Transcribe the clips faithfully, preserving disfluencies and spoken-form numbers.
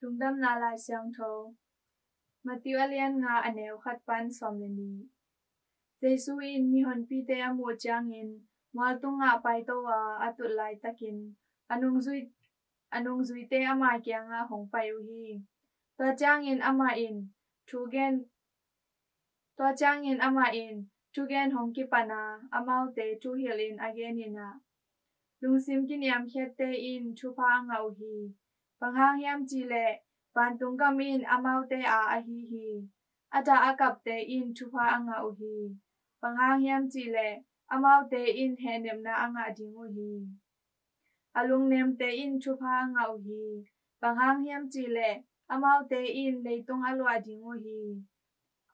Lungdamna Lai Siangtho. Matthew a lian nga, a neu khat pan sawm le nih. Jesu in mihonpite a muh ciangin mual tungah paito a, a tut laitakin a nungzui, a nungzuite ama kiangah hong pai uh hi. Tua ciangin amah in thu gen Tua ciangin amah in thugen hong kipan a, amaute thuhilhin a genin ah, lungsim kiniamkhiatte in thupha a ngah uh hi. Bang hang hiam cih leh vantung gam in amaute a ahi hi. A dah a kapte in thupha a ngah uh hi. Bang hang hiam cih leh amaute in hehnepna a ngah ding uh hi. A lungnemte in thupha a ngah uh hi. Bang hang hiam cih leh amaute in leitung a luah ding uh hi.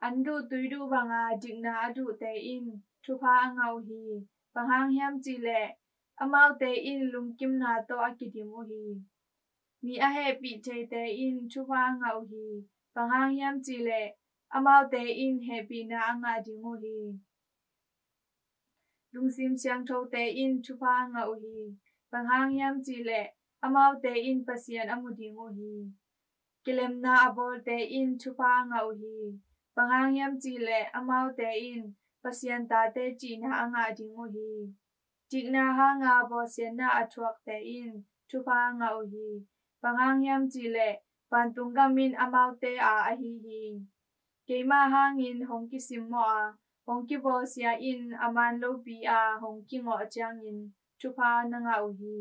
An duh tui duh banga dikna a duhte in thupha a ngah uh hi. Bang hang hiam cih leh amaute in lungkimna tawh a kidim uh hi. Mi a hehpih theite in thupha a ngah uh hi. Bang hang hiam cih leh amaute in hehpihna a ngah ding uh hi. Lungsim siangthote in thupha a ngah uh hi. Bang hang hiam cih leh amaute in Pasian a mu ding uh hi. Kilemna a bawlte in thupha a ngah uh hi. Bang hang hiam cih leh amaute in Pasian tate cihna a ngah ding uh hi. Dikna hanga bawlsiatna a thuakte in thupha a ngah uh hi. Bang hang hiam cih leh vantung gam in amaute a ahi hi. Keima hangin hong kisimmawh a, hong kibawlsia in a man lopi a hong kingawh ciangin thupha na ngah uh hi.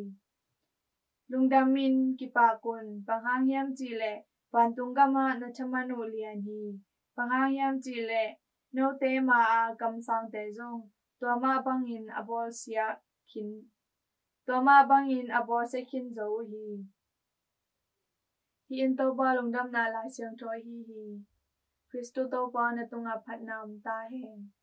Lungdamin kipak un. Bang hang hiam cih leh vantung gamah na thaman uh lian hi. Bang hang hiam cih leh note ma-a kamsangte zong tua mah bangin a bawlsia khin, tua mah bangin a bawlsia khin zo uh hi. Hih in Topa Lungdamna Lai Siangtho ahi hi. Khristu Topa, na tungah phatna om ta hen.